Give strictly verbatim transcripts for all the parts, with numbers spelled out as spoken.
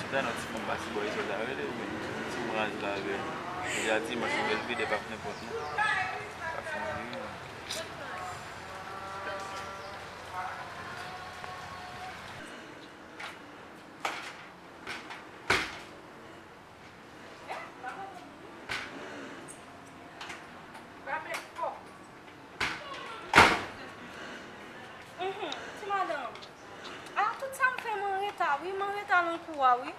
Sa nan ti fanm pase bò isit la, rele, men ti omaj la, rele. Jodi a dimanch, nou bèl vide, pa fè nenpòt, non. Pa fè anyen, non. Mhm, ti madanm. A, tout sa m fè, m anreta, wi, m anreta nan kou a, wi.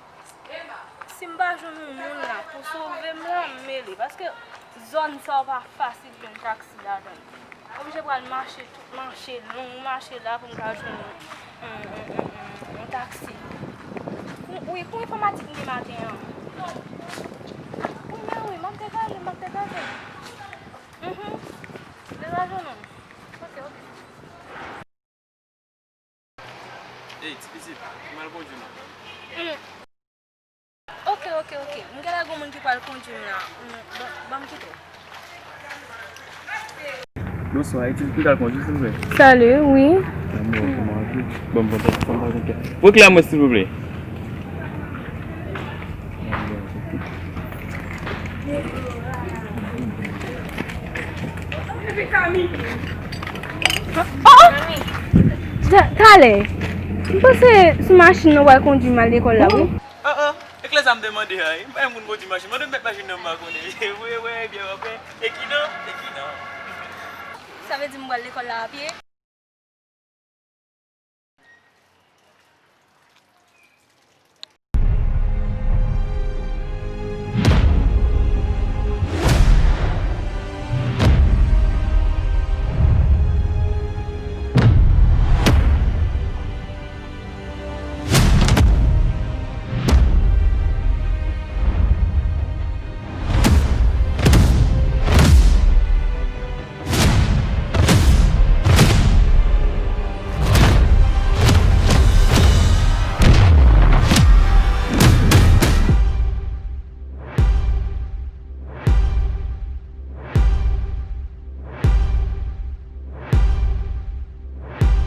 Si m pa jwenn yon moun la pou sove m la, m mele. Paske zòn sa yo pa fasil jwenn taksi ladan l. Oblije pral mache tout mache long, mache la pou m ka jwenn yon, yon, yon, yon, yon, yon taksi. Kou-, wi, kou enfòmatik m gen maten an. Kounye a, wi, m ap degaje, m ap degaje. Mhm. Degaje non. Ok, ok. Ey, ti pitit, m al kondui non. Mm. Ok, ok, ok. M genlè gon moun ki pral kondui m la. Mm, ban, ban m kite w. Bonswa, e ti pitit m ka kondui, silvouplè? Salut, wi. Bon, bon, bon, bon, bon, bon. Reklame mwen, silvouplè. Oh! Ta-, talè. M panse se machin nan w al kondui m al lekòl la, wi. Ah, ah, e klè sa m te mande a, wi. M pa yon moun kondui machin. Mande m mèt machin nan m pa konnen. Wi, wi, byen, w ap wè. E ki non? E ki non? Sa vle di m pral lekòl la a pye?